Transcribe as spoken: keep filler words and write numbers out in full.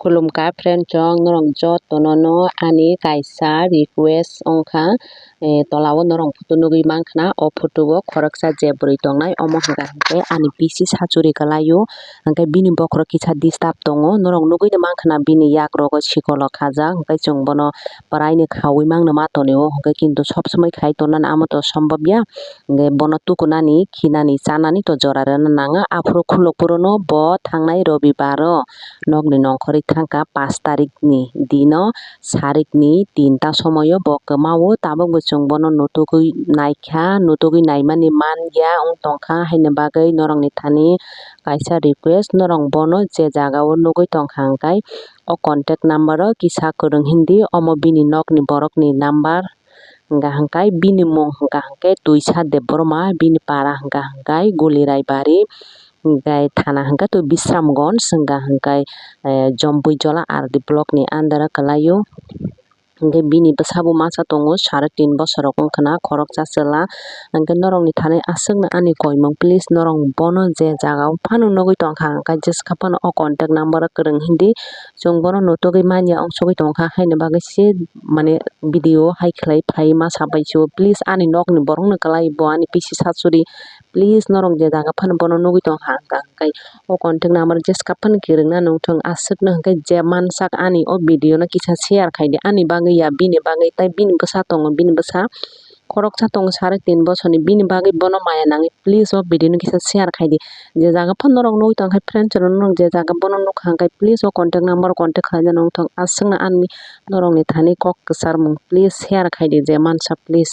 Khulumkha friend chong, norok jotono no ani kaisa request wngkha, eh, tola o norok photo nugwi mankha na, o photo o khoroksa je bwrwi tongnai omo hwnkha hwnkhe ani bisi sachuri kwlaio, hwnkhe bini bokhorok kisa disturb tongo, norok nugwino mankha na bini yak rogo sikolo khajak, hwnkhe chwng bono bwraino khaui mangno ma tonio, hwnkhe kintu sob somoi khai tonnani amo to sombobya. Hwnkhe bono tukunani, khinani, chanani to jora rwna nangya. Aphuru khuluk phuru no bo thangnai Robibaro nokni nongkhorwi thangkha, pash tarikni dino sarikni tinta somoio bo kwmao. Tabukbo chwng bono nutugwi naikha, nutugwi naimani manya wng tongkha, haini bagwi norokni thani kaisa request, norok bono je jagao nugwi tongkha hwnkhe o contact number o kisa kwrwng hindi, omo bini nokni borokni number. Hwnkha hwnkhe bini mung hwnkha hwnkhe Twisa Debbarma, bini para hwnkha hwnkhe Guliraibari, hwnkhe thana hwnkhe to Bisramganj, hwnkha hwnkhe, eh, Jompuijola R D block ni under o kwlaio. Hwnkhe bini bwsabo masa tongo, sare tin bosor rok wngkha na, khoroksa chwla. Hwnkhe norokni thani aswkno ani koimung, please norok bono je jagao phano nugwi tongkha hwnkhe jeska phano o contact number o kwrwng hindi. Chwng bono nutugwi manya, ongsugwi tongkha, haini bagwi se mane video hai khlai phai ma sabai se o. Please ani nokni borokno kwlai bo ani bisi sachuri. Please norok je jaga phano bono nugwi tongkha hwnkha hwnkhe o contact number jeska phano kwrwngna nungthung aswkno hwnkhe je mansak ani o video no kisa share khaidi ani bagwi ya bini bagwi, tai bini bwsa tongo, bini bwsa khoroksa tongo sare tin bosorni, bini bagwi bono maya nangwi please o video no kisa share khaidi. Je jaga phano norok nugwi tongkha friends rok, norok je jaga bono nukha hwnkhe please o contact number o contact khlaina nungthung. Aswkno ani norokni thani kok kwcharmung, please share khaidi je mansa please.